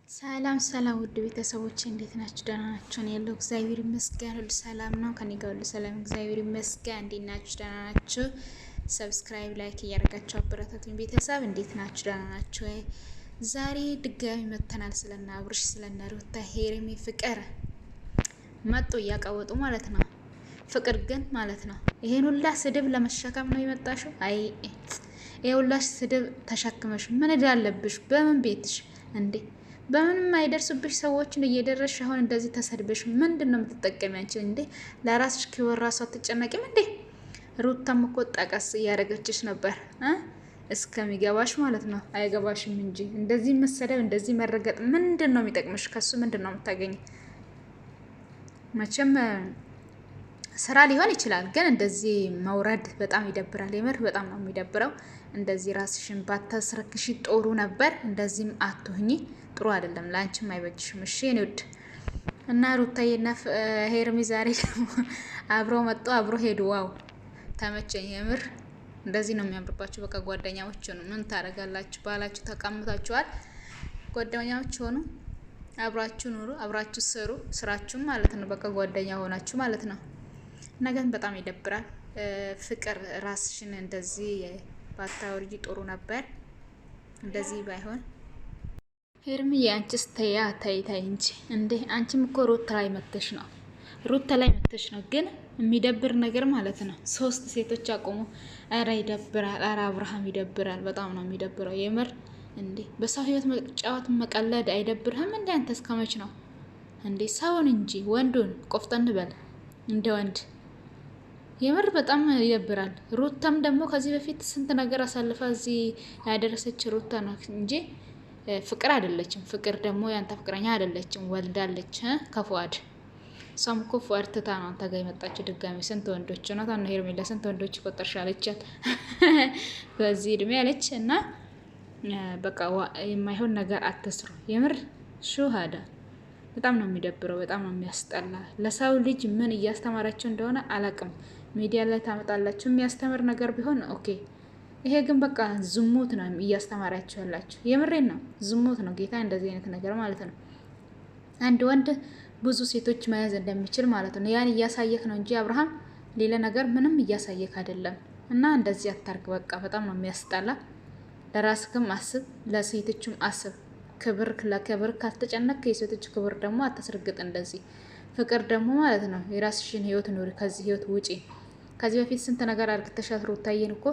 ሰላም ሰላም፣ ውድ ቤተሰቦች እንዴት ናችሁ? ደህና ናችሁ? እኔ ያለው እግዚአብሔር ይመስገን ሁሉ ሰላም ነው። ከኔ ጋር ሁሉ ሰላም እግዚአብሔር ይመስገን። እንዴት ናችሁ? ደህና ናችሁ? Subscribe፣ like እያደረጋችሁ አበረታቱኝ። ቤተሰብ እንዴት ናችሁ? ደህና ናችሁ? ዛሬ ድጋሚ መጥተናል። ስለነ አብርሽ ስለነ ሩታ ሄርሚ ፍቅር መጡ እያቀወጡ ማለት ነው። ፍቅር ግን ማለት ነው ይሄን ሁላ ስድብ ለመሸከም ነው የመጣሽው? አይ ይሄ ሁላ ስድብ ተሸክመሽ ምን እዳ አለብሽ? በምን ቤትሽ እንዴ በምንም አይደርሱብሽ ሰዎችን እየደረስሽ አሁን እንደዚህ ተሰድበሽ ምንድን ነው የምትጠቀሚ አንቺ? እንዴ ለራስሽ ክብር ራሱ አትጨነቂም እንዴ? ሩታም እኮ ጠቀስ እያደረገችሽ ነበር እስከሚገባሽ ማለት ነው። አይገባሽም እንጂ እንደዚህ መሰደብ እንደዚህ መረገጥ ምንድን ነው የሚጠቅምሽ? ከሱ ምንድን ነው የምታገኝ? መቼም ስራ ሊሆን ይችላል፣ ግን እንደዚህ መውረድ በጣም ይደብራል። የምር በጣም ነው የሚደብረው። እንደዚህ ራስሽን ባታስረክሽ ጥሩ ነበር። እንደዚህም አትሁኚ። ጥሩ አይደለም፣ ለአንቺም አይበጅሽም። እሺ የኔ ውድ እና ሩታዬና ሄርሚ ዛሬ ደግሞ አብሮ መጡ፣ አብሮ ሄዱ። Wow ተመቸኝ የምር እንደዚህ ነው የሚያምርባችሁ። በቃ ጓደኛዎች ሆኑ። ምን ታደርጋላችሁ? ባላችሁ ተቀምጣችኋል። ጓደኛዎች ሆኑ፣ አብራችሁ ኑሩ፣ አብራችሁ ስሩ፣ ስራችሁም ማለት ነው። በቃ ጓደኛ ሆናችሁ ማለት ነው። እና ግን በጣም ይደብራል። ፍቅር ራስሽን እንደዚህ ባታወርጂ ጥሩ ነበር። እንደዚህ ባይሆን ሄርሚዬ አንቺስ ተያ ተይ ተይ እንጂ እንዴ! አንቺም እኮ ሩታ ላይ መተሽ ነው ሩታ ላይ መተሽ ነው። ግን የሚደብር ነገር ማለት ነው ሶስት ሴቶች አቆሙ። ኧረ ይደብራል። ኧረ አብርሃም ይደብራል። በጣም ነው የሚደብረው የምር እንዴ! በሰው ህይወት መጫወት መቀለድ አይደብርህም እንዴ? አንተ እስከመች ነው እንዴ? ሰውን እንጂ ወንዱን ቆፍጠን በል እንደ ወንድ የምር በጣም ይደብራል። ሩታም ደግሞ ከዚህ በፊት ስንት ነገር አሳልፋ እዚህ ያደረሰች ሩታ ነው እንጂ ፍቅር አይደለችም። ፍቅር ደግሞ ያንተ ፍቅረኛ አይደለችም፣ ወልዳለች ከፉአድ። እሷም እኮ ፉአድ ትታ ነው አንተ ጋር የመጣችው ድጋሚ። ስንት ወንዶች ናት ነው ሄርሜላ፣ ስንት ወንዶች ቆጠርሻለቻት በዚህ እድሜ አለች። እና በቃ የማይሆን ነገር አትስሩ። የምር ሹሃዳ በጣም ነው የሚደብረው፣ በጣም ነው የሚያስጠላ። ለሰው ልጅ ምን እያስተማራቸው እንደሆነ አላቅም። ሚዲያ ላይ ታመጣላችሁ የሚያስተምር ነገር ቢሆን okay ይሄ ግን በቃ ዝሙት ነው እያስተማራችሁ ያላችሁ። የምሬን ነው፣ ዝሙት ነው ጌታ፣ እንደዚህ አይነት ነገር ማለት ነው። አንድ ወንድ ብዙ ሴቶች መያዝ እንደሚችል ማለት ነው። ያን እያሳየክ ነው እንጂ አብርሃም ሌላ ነገር ምንም እያሳየክ አይደለም። እና እንደዚህ አታርግ። በቃ በጣም ነው የሚያስጠላ። ለራስክም አስብ፣ ለሴቶችም አስብ። ክብር ለክብር ካልተጨነቅ የሴቶች ክብር ደግሞ አታስርግጥ። እንደዚህ ፍቅር ደግሞ ማለት ነው የራስሽን ህይወት ኑሪ፣ ከዚህ ህይወት ውጪ። ከዚህ በፊት ስንት ነገር አርግተሻት ሩታዬን እኮ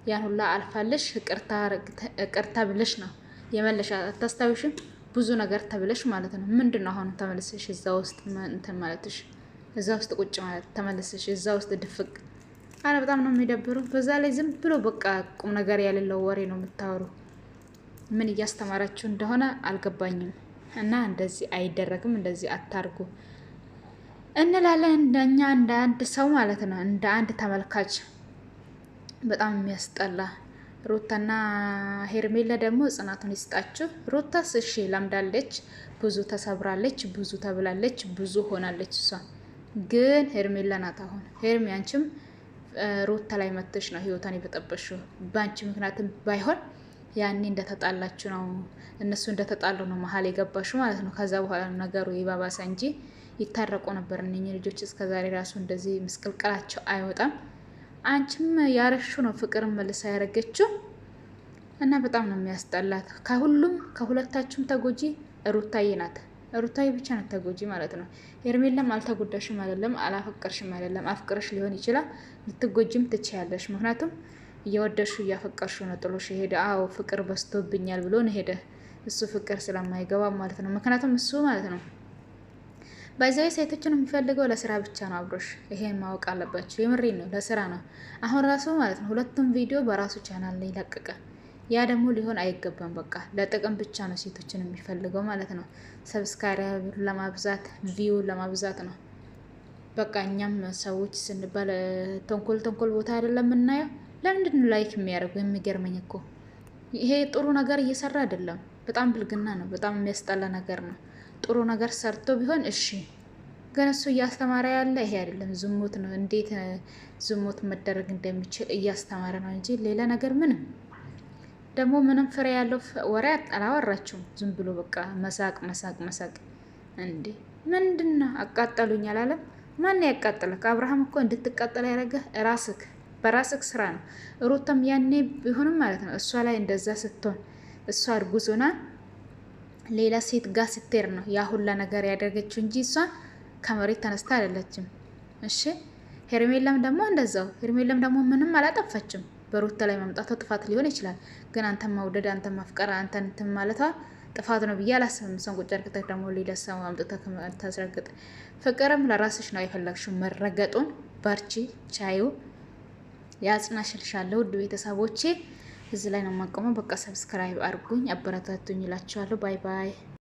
ያን ሁላ አልፋለሽ ይቅርታ ብለሽ ነው የመለሻ። አታስታውሽም? ብዙ ነገር ተብለሽ ማለት ነው። ምንድን ነው አሁን ተመልሰሽ እዛ ውስጥ እንትን ማለትሽ፣ እዛ ውስጥ ቁጭ ማለት ተመልሰሽ እዛ ውስጥ ድፍቅ። አረ በጣም ነው የሚደብሩ። በዛ ላይ ዝም ብሎ በቃ ቁም ነገር ያሌለው ወሬ ነው የምታወሩ። ምን እያስተማራችሁ እንደሆነ አልገባኝም። እና እንደዚህ አይደረግም፣ እንደዚህ አታርጉ እንላለን እንደኛ እንደ አንድ ሰው ማለት ነው፣ እንደ አንድ ተመልካች በጣም የሚያስጠላ። ሩታና ሄርሜላ ደግሞ ጽናቱን ይስጣችሁ። ሩታስ እሺ ለምዳለች፣ ብዙ ተሰብራለች፣ ብዙ ተብላለች፣ ብዙ ሆናለች። እሷ ግን ሄርሜላ ናት። አሁን ሄርሜ አንቺም ሩታ ላይ መተሽ ነው ህይወቷን የበጠበሽው። በአንቺ ምክንያትም ባይሆን ያኔ እንደተጣላችሁ ነው እነሱ እንደተጣሉ ነው መሀል የገባሹ ማለት ነው። ከዛ በኋላ ነገሩ ይባባሰ እንጂ ይታረቁ ነበር እነኚህ ልጆች። እስከዛሬ ራሱ እንደዚህ ምስቅልቅላቸው አይወጣም። አንቺም ያረሹ ነው ፍቅርን መልሳ ያረገችው እና በጣም ነው የሚያስጠላት። ከሁሉም ከሁለታችሁም ተጎጂ ሩታዬ ናት። ሩታዬ ብቻ ናት ተጎጂ ማለት ነው። ሄርሜላም አልተጎዳሽም አይደለም፣ አላፈቀርሽም አይደለም። አፍቅረሽ ሊሆን ይችላል፣ ልትጎጂም ትችያለሽ። ምክንያቱም እየወደድሽው እያፈቀርሽው ነው ጥሎሽ የሄደ። አዎ ፍቅር በዝቶብኛል ብሎ ነው ሄደ። እሱ ፍቅር ስለማይገባ ማለት ነው። ምክንያቱም እሱ ማለት ነው by the way ሴቶችን የሚፈልገው ለስራ ብቻ ነው። አብሮሽ ይሄን ማወቅ አለባቸው። የምሬን ነው፣ ለስራ ነው። አሁን ራሱ ማለት ነው ሁለቱም ቪዲዮ በራሱ ቻናል ላይ ለቀቀ። ያ ደግሞ ሊሆን አይገባም። በቃ ለጥቅም ብቻ ነው ሴቶችን የሚፈልገው ማለት ነው። Subscribe ለማብዛት view ለማብዛት ነው። በቃ እኛም ሰዎች ስንባል ተንኮል ተንኮል ቦታ አይደለም የምናየው። ለምንድን ነው like የሚያደርጉ? የሚገርመኝ እኮ ይሄ ጥሩ ነገር እየሰራ አይደለም። በጣም ብልግና ነው። በጣም የሚያስጠላ ነገር ነው። ጥሩ ነገር ሰርቶ ቢሆን እሺ። ግን እሱ እያስተማረ ያለ ይሄ አይደለም፣ ዝሙት ነው። እንዴት ዝሙት መደረግ እንደሚችል እያስተማረ ነው እንጂ ሌላ ነገር ምንም። ደግሞ ምንም ፍሬ ያለው ወሬ አላወራችሁም። ዝም ብሎ በቃ መሳቅ መሳቅ መሳቅ። እንዴ ምንድን ነው? አቃጠሉኝ አላለም? ማን ያቃጠለክ? አብርሃም እኮ እንድትቃጠል ያደረገህ ራስክ በራስክ ስራ ነው። ሩታም ያኔ ቢሆንም ማለት ነው እሷ ላይ እንደዛ ስትሆን፣ እሷ እርጉዝ ሆና ሌላ ሴት ጋር ስትሄድ ነው ያ ሁላ ነገር ያደረገችው እንጂ እሷ ከመሬት ተነስታ አይደለችም። እሺ ሄርሜላም ደግሞ እንደዛው። ሄርሜላም ደግሞ ምንም አላጠፋችም። በሩታ ላይ መምጣቷ ጥፋት ሊሆን ይችላል፣ ግን አንተን መውደድ፣ አንተን ማፍቀር፣ አንተን እንትን ማለቷ ጥፋት ነው ብዬ አላስብም። እሷን ቁጭ አድርገህ ደግሞ ሌላ ሰው አምጥተህ ታስረግጥ። ፍቅርም ለራስሽ ነው የፈለግሽው መረገጡን። በርቺ፣ ቻዩ፣ ያጽናሽልሻለሁ። ውድ ቤተሰቦቼ እዚህ ላይ ነው የማቆመው። በቃ subscribe አድርጉኝ፣ አበረታቱኝ እላችኋለሁ። Bye bye።